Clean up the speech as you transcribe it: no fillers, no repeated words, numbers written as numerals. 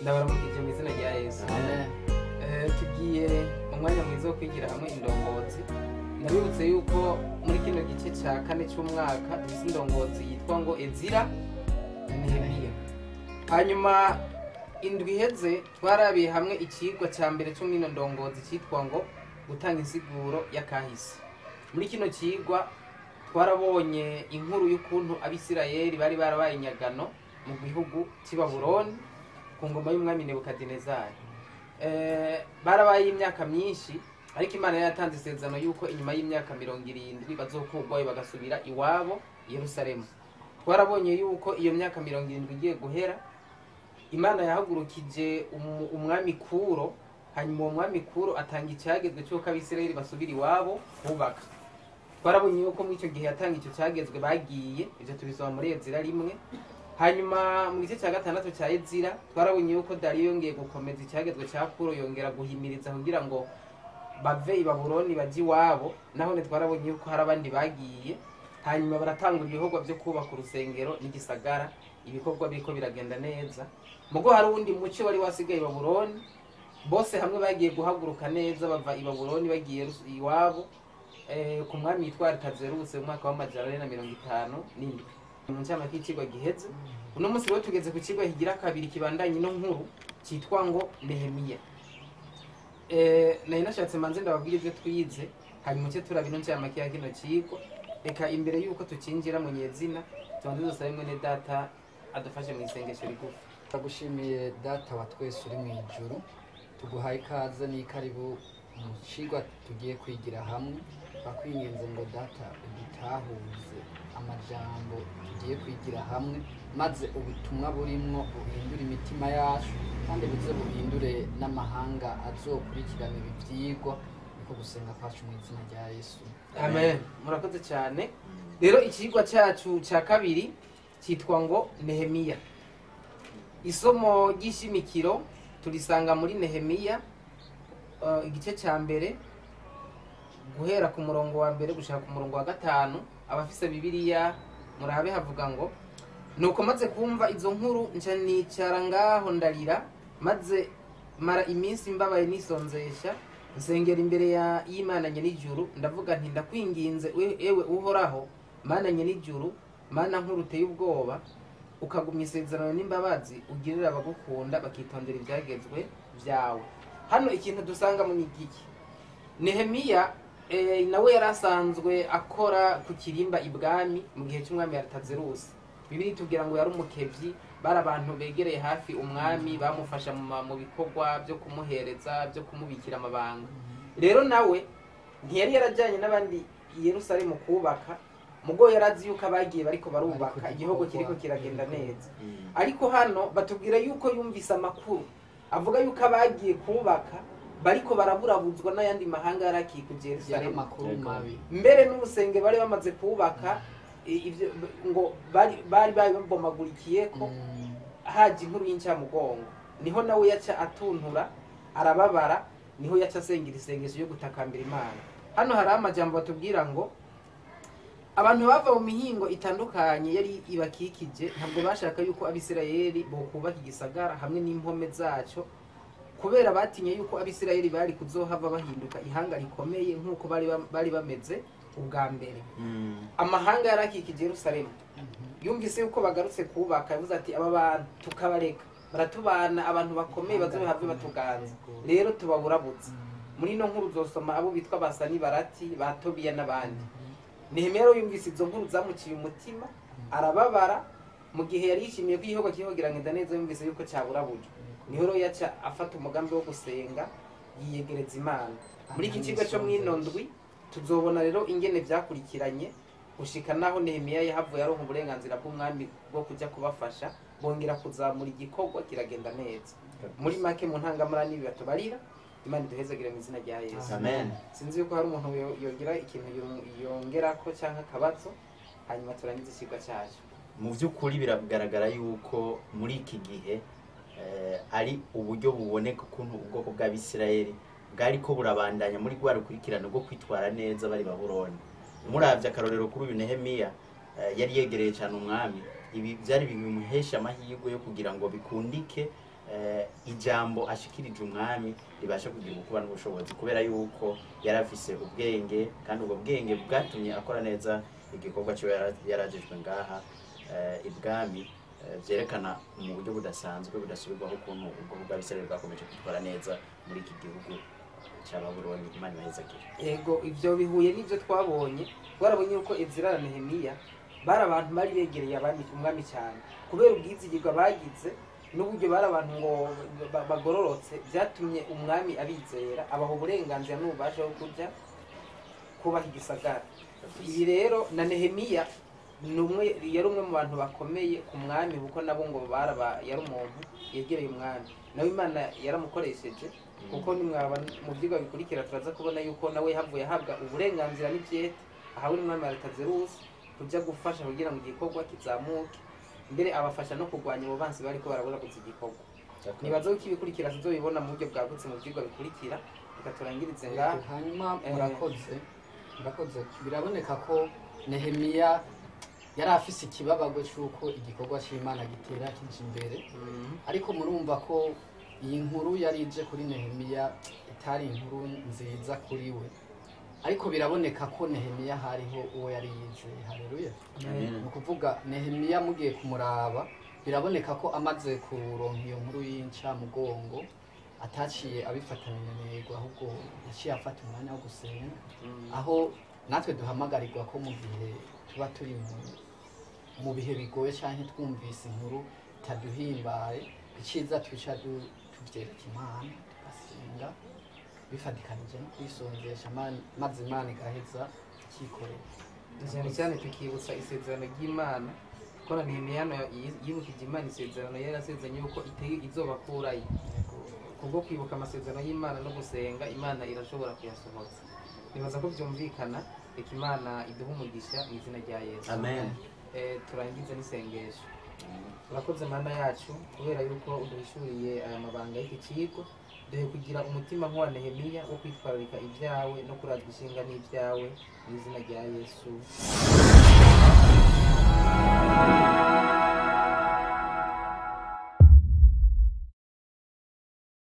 Ndabaramukije mu izina rya Yesu. Amen. Tugiye mu mwanya mwiza wo kwigira hamwe indongozi. Ndabibutse yuko muri kino gice cya kane cy'umwaka dufite indongozi yitwa ngo Ezira na Nehemiya. Hanyuma indwi iheze twarabiye hamwe ikigwa cya mbere cyo muri ino ndongozi cyitwa ngo gutanga insiguro y'akahise. Muri kino kigwa twarabonye inkuru y'ukuntu Abisirayeli bari barabaye inyagano mu gihugu cy'i Babuloni ku ngoma y'umwami Nebukadinezari. Barabaye imyaka myinshi, ariko Imana yari yatanze isezerano yuko inyuma y'imyaka 70 bazokurwayo bagasubira iwabo i Yerusalemu. Twarabonye yuko iyo myaka 70 igiye guhera, Imana yahagurukije umwami Kuro, hanyuma uwo mwami Kuro atanga icyagezwe cy'uko Abisirayeli basubira iwabo kubaka. Twarabonye yuko muri icyo gihe yatanga icyo cyagezwe bagiye, ibyo tubisoma muri Ezira 1. Hanyuma mu gice cya 6 cya Ezira twarabonye yuko Dariyo yongeye gukomeza icyagezwe cya Kuro, yongera guhimiriza kugira ngo bave i Babuloni bajye iwabo. Naho ne twarabonye yuko hari abandi bagiye, hanyuma baratanga ibikorwa byo kubaka urusengero n'igisagara, ibikorwa biriko biragenda neza. Mugo hari uwundi muce wari wasigaye i Babuloni, bose hamwe bagiye guhaguruka neza bava i Babuloni bagiye iwabo, ku mwami yitwa Aritazerusi mu mwaka wa 457. Mu ncamake y'icigwa giheze, uno munsi rero tugeze ku cigwa kigira kabiri kibandanye ino nkuru cyitwa ngo Nehemiya. Nari nashatse manze ndababwira ibyo twize, hanyuma uce turaba ino ncamake ya kino cigwa. Reka imbere y'uko tucinjira mu nyezina tubanze dusabe mwene data adufashe mu isengesho rigufi. Turagushimiye Data wa twese uri mu ijuru, tuguhaye ikaze n'ikaribu mu cigwa tugiye kwigira hamwe. Turakwinginze ngo Data udutahuze amajambo tugiye kwigira hamwe, maze ubutumwa burimwo buhindure imitima yacu, kandi buze buhindure n'amahanga azokurikirana ibi vyigwa. Niko gusenga kwacu mu izina rya Yesu. Amen. Murakoze cyane. Rero ikigwa cyacu cya kabiri cyitwa ngo Nehemiya. Isomo ry'ishimikiro turisanga muri Nehemiya, igice cya mbere guhera ku murongo wa 1 gushika ku murongo wa 5. Abafise Bibiliya murabe, havuga ngo: nuko maze kumva izo nkuru nca nicara ngaho ndarira, maze mara iminsi mbabaye nisonzesha, nsengera imbere y'Imana nyen'ijuru, ndavuga nti ndakwinginze ewe Uhoraho Mana nyen'ijuru, Mana nkuru uteye ubwoba, ukagumya isezerano n'imbabazi ugirira abagukunda bakitondera ibyagezwe byawe. Hano ikintu dusanga mu giki, Nehemiya nawe yari asanzwe akora ku kirimba ibwami mu gihe cy'umwami Aritazerusi. Bibiliya itubwira ngo yari umukevyi, bari abantu begereye hafi umwami, bamufasha mu bikorwa byo kumuhereza, byo kumubikira amabanga. Rero nawe ntiyari yarajyanye n'abandi i Yerusalemu kubaka, mugo yarazi yuko abagiye bariko barubaka igihugu kiriko kiragenda neza. Ariko hano batubwira yuko yumvise amakuru avuga yuko abagiye kubaka bariko baraburabuzwa n'ayandi mahanga yarakikuje Yari Yerusalemu. amakuru mabi. Mbere n'urusenge bari bamaze kubaka, ivyo ngo bari babomagurikiye ko haje inkuru y'incamugongo. Niho nawe yaca atuntura arababara, niho yaca asengera isengesho yo gutakambira Imana. Hano hari amajambo batubwira ngo abantu bava mu mihingo itandukanye yari ibakikije ntabwo bashaka yuko Abisirayeli bokubaka igisagara hamwe n'impome zaco, kubera batinye yuko Abisirayeli bari kuzohava bahinduka ihanga rikomeye nk'uko bari bameze ubwa mbere. Amahanga yarakikije Yerusalemu yumvise yuko bagarutse kubaka, yavuze ati aba bantu tukabareka baratubana abantu bakomeye bazohave batuganza, rero tubaburabutse. Muri ino nkuru uzosoma abo bitwa Basani Barati, ba Tobiya n'abandi. Nehemiya rero yumvise izo nkuru zamuciye umutima arababara. Mu gihe yari yishimiye ko igihugu kiriko kiragenda neza, yumvise yuko cyaburabujwe, niho rero yaca afata umugambi wo gusenga yiyegereza Imana. Muri iki kigo cyo mw'ino ndwi tuzobona rero ingene vyakurikiranye gushika naho Nehemiya yahavuye aronka uburenganzira bw'umwami bwo kuja kubafasha, bongera kuzamura igikorwa kiragenda neza. Muri make mu ntangamara n'ibi batubarira, Imana iduhezagire mu izina rya Yesu. Amen. Sinzi yuko hari umuntu yogira ikintu yongerako canke akabazo, hanyuma turangize ikigwa cyacu. Mu by'ukuri biragaragara yuko muri iki gihe ari uburyo buboneka ukuntu ubwoko bw'Abisirayeli bwariko burabandanya muri rwa rukurikirane rwo kwitwara neza bari Babuloni. Muravye akarorero kuri uyu Nehemiya, yari yegereye cyane umwami. Ibi byari bimuhesha amahirwe yo kugira ngo bikundike ijambo ashikirije umwami ribasha kugira ubukuba n'ubushobozi, kubera yuko yari afise ubwenge, kandi ubwo bwenge bwatumye akora neza igikorwa ciwe yarajejwe ngaha ibwami. Vyerekana mu buryo budasanzwe budasubirwaho ukuntu ubwoko bw'Abisirayeli bwakomeje kwitwara neza muri iki gihugu ca Babuloni. Imana ibahezagire. Ego, ivyo bihuye n'ivyo twabonye. Twarabonye yuko Ezira na Nehemiya bari abantu bari begereye abami, umwami cyane, kubera ubwizigirwa bagize n'uburyo bari abantu ngo bagororotse, byatumye umwami abizera, abaha uburenganzira n'ububasha bwo kuja kubaha igisagara. Ibi rero na Nehemiya ni umwe, yari umwe mu bantu bakomeye ku mwami, kuko nabo ngo baraba yari umuntu yegereye umwami, nawe Imana yaramukoresheje, kuko nimwaba mu byigwa bikurikira turaza kubona yuko nawe havuye ahabwa uburenganzira n'ibyete ahawe n'umwami Aritazerusi kuja gufasha kugira ngo igikorwa kizamuke, mbere abafasha no kurwanya abo bansi bariko baraburaguza igikorwa. Nibaza ko ibikurikira tuzobibona mu buryo bwagutse mu byigwa bikurikira. Reka turangirize ngaha. Hanyuma murakoze. Biraboneka ko Nehemiya yari afise ikibabagwe c'uko igikorwa c'Imana gitera kija imbere, ariko murumva ko iyi nkuru yari ije kuri Nehemiya itari inkuru nziza kuri we, ariko biraboneka ko Nehemiya hariho uwo yari yizeye. Haleluya. Amen. Ni ukuvuga Nehemiya mugiye kumuraba, biraboneka ko amaze kuronka iyo nkuru y'incamugongo ataciye abifatanya intego, ahubwo yaciye afata umwanya wo gusenga, aho natwe duhamagarirwa ko mu gihe tuba turi mu bihe bigoye canke twumvise inkuru itaduhimbaye, iciza tuca tuvyereka Imana, tugasenga bifatikanije no kwisonzesha, maze Imana igaheza ikikorera. Cyane cyane tukibutsa isezerano ry'Imana, ko na Nehemiya hano yibukije Imana isezerano yari yarasezeranye yuko iteye izobakurayo. Kubwo kwibuka amasezerano y'Imana no gusenga, Imana irashobora kuyasohoza. Nibaza ko byumvikana. Reka Imana iduhe umugisha mu izina rya Yesu. Amen. Turangize n'isengesho. Urakoze Mana yacu, kubera yuko uduhishuriye aya mabanga y'iki kigo. Duhe kugira umutima nk'uwa Nehemiya wo kwitwararika ibyawe no kurazwa ishinga n'ibyawe, mu izina rya Yesu.